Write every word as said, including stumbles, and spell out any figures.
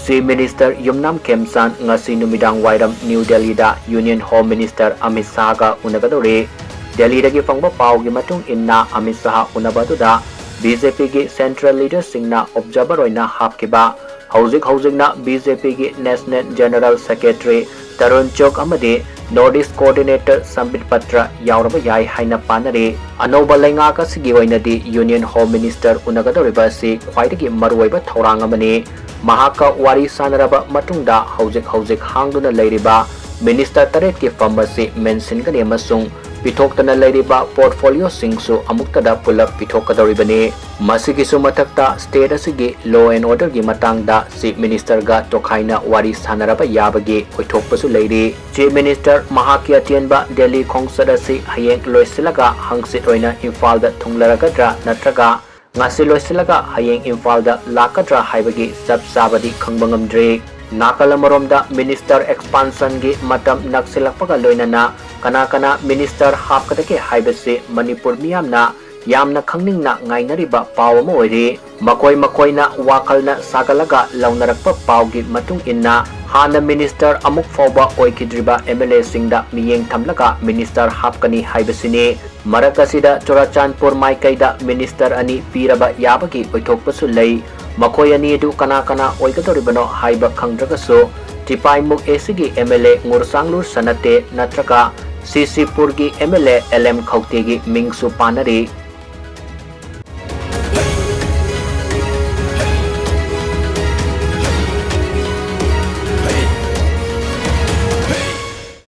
Chief Minister ꯌꯨꯝꯅꯥꯝ ꯈꯦꯝꯆꯥꯟ ꯉꯁꯤ ꯅꯨꯃꯤꯗꯥꯡ ꯋꯥꯏꯔꯝ ꯅ꯭ꯌꯨ ꯗꯦꯜꯂꯤꯗ Union Home Minister ꯑꯃꯤꯠ ꯁꯥꯍꯒ ꯎꯅꯒꯗꯧꯔꯤ꯫ ꯗꯦꯜꯂꯤꯗꯒꯤ ꯐꯪꯕ ꯄꯥꯎꯒꯤ ꯃꯇꯨꯡ ꯏꯟꯅ, ꯑꯃꯤꯠ ꯁꯥꯍ ꯎꯅꯕ ꯑꯗꯨꯗ BJPꯒꯤ central leaderꯁꯤꯡꯅ observer ꯑꯣꯏꯅ ꯍꯥꯞꯈꯤꯕ, ꯍꯧꯖꯤꯛ ꯍꯧꯖꯤꯛꯅ BJPꯒꯤ National General Secretary ꯇꯔꯨꯟ ꯆꯨꯒ ꯑꯃꯗꯤ North East Coordinator ꯁꯝꯕꯤꯠ ꯄꯇ꯭ꯔ ꯌꯥꯎꯔꯕ ꯌꯥꯏ ꯍꯥꯏꯅ ꯄꯥꯅꯔꯤ꯫ ꯑꯅꯧꯕ ꯂꯩꯉꯥꯛ ꯑꯁꯤꯒꯤ ꯑꯣꯏꯅꯗꯤ Union Home Minister ꯎꯅꯒꯗꯧꯔꯤꯕ ꯑꯁꯤ ꯈ꯭ꯋꯥꯏꯗꯒꯤ ꯃꯔꯨꯑꯣꯏꯕ ꯊꯧꯔꯥꯡ ꯑꯃꯅꯤ꯫ ꯃꯍꯥꯛꯀ ꯋꯥꯔꯤ ꯁꯥꯟꯅꯔꯕ ꯃꯇꯨꯡꯗ ꯍꯧꯖꯤꯛ ꯍꯧꯖꯤꯛ ꯍꯥꯡꯗꯨꯅ ꯂꯩꯔꯤꯕ minister ꯇꯔꯦꯠꯀꯤ ꯐꯝ ꯑꯁꯤ ꯃꯦꯟꯁꯤꯟꯒꯅꯤ ꯑꯃꯁꯨꯡ ꯄꯤꯊꯣꯛꯇꯅ ꯂꯩꯔꯤꯕ portfolioꯁꯤꯡꯁꯨ ꯑꯃꯨꯛꯇꯗ ꯄꯨꯂꯞ ꯄꯤꯊꯣꯛꯀꯗꯧꯔꯤꯕꯅꯤ꯫ ꯃꯁꯤꯒꯤꯁꯨ ꯃꯊꯛꯇ state ꯑꯁꯤꯒꯤ law and orderꯒꯤ ꯃꯇꯥꯡꯗ Chief Ministerꯒ ꯇꯣꯈꯥꯏꯅ ꯋꯥꯔꯤ ꯁꯥꯟꯅꯔꯕ ꯌꯥꯕꯒꯤ ꯑꯣꯏꯊꯣꯛꯄꯁꯨ ꯂꯩꯔꯤ꯫ Chief Minister ꯃꯍꯥꯛꯀꯤ ꯑꯇꯦꯟꯕ ꯗꯦꯜꯂꯤ ꯈꯣꯡꯆꯠ ꯑꯁꯤ ꯍꯌꯦꯡ ꯂꯣꯏꯁꯤꯜꯂꯒ ꯍꯪꯆꯤꯠ ꯑꯣꯏꯅ ꯏꯝꯐꯥꯜꯗ ꯊꯨꯡꯂꯔꯒꯗ꯭ꯔꯥ ꯅꯠꯇ꯭ꯔꯒ ꯉꯁꯤ ꯂꯣꯏꯁꯤꯜꯂꯒ ꯍꯌꯦꯡ ꯏꯝꯐꯥꯜꯗ ꯂꯥꯛꯀꯗ꯭ꯔꯥ ꯍꯥꯏꯕꯒꯤ ꯆꯞ ꯆꯥꯕꯗꯤ ꯈꯪꯕ ꯉꯝꯗ꯭ꯔꯤ꯫ ꯅꯥꯀꯜ ꯑꯃꯔꯣꯝꯗ minister expansionꯒꯤ ꯃꯇꯝ ꯅꯛꯁꯤꯜꯂꯛꯄꯒ ꯂꯣꯏꯅꯅ ꯀꯅꯥ ꯀꯅꯥ minister ꯍꯥꯞꯀꯗꯒꯦ ꯍꯥꯏꯕꯁꯤ ꯃꯅꯤꯄꯨꯔ ꯃꯤꯌꯥꯝꯅ ꯌꯥꯝꯅ ꯈꯪꯅꯤꯡꯅ ꯉꯥꯏꯅꯔꯤꯕ ꯄꯥꯎ ꯑꯃ ꯑꯣꯏꯔꯤ꯫ ꯃꯈꯣꯏ ꯃꯈꯣꯏꯅ ꯋꯥꯈꯜꯅ ꯁꯥꯒꯠꯂꯒ ꯂꯧꯅꯔꯛꯄ ꯄꯥꯎꯒꯤ ꯃꯇꯨꯡ ꯏꯟꯅ, ꯍꯥꯟꯅ minister ꯑꯃꯨꯛ ꯐꯥꯎꯕ ꯑꯣꯏꯈꯤꯗ꯭ꯔꯤꯕ MLAꯁꯤꯡꯗ ꯃꯤꯠꯌꯦꯡ ꯊꯝꯂꯒ minister ꯍꯥꯞꯀꯅꯤ ꯍꯥꯏꯕꯁꯤꯅꯤ꯫ ꯃꯔꯛ ꯑꯁꯤꯗ ꯆꯨꯔꯥꯆꯥꯟꯄꯨꯔ ꯃꯥꯏꯀꯩꯗ minister ꯑꯅꯤ ꯄꯤꯔꯕ ꯌꯥꯕꯒꯤ ꯑꯣꯏꯊꯣꯛꯄꯁꯨ ꯂꯩ꯫ ꯃꯈꯣꯏ ꯑꯅꯤ ꯑꯗꯨ ꯀꯅꯥ ꯀꯅꯥ ꯑꯣꯏꯒꯗꯧꯔꯤꯕꯅꯣ ꯍꯥꯏꯕ ꯈꯪꯗ꯭ꯔꯒꯁꯨ, ꯇꯤꯄꯥꯏꯃꯨꯛ ACꯒꯤ MLA ꯉꯨꯔꯁꯥꯡꯂꯨꯔ ꯁꯅꯥꯇꯦ ꯅꯠꯇ꯭ꯔꯒ CCꯄꯨꯔꯒꯤ MLA LM ꯈꯧꯇꯦꯒꯤ ꯃꯤꯡꯁꯨ ꯄꯥꯅꯔꯤ꯫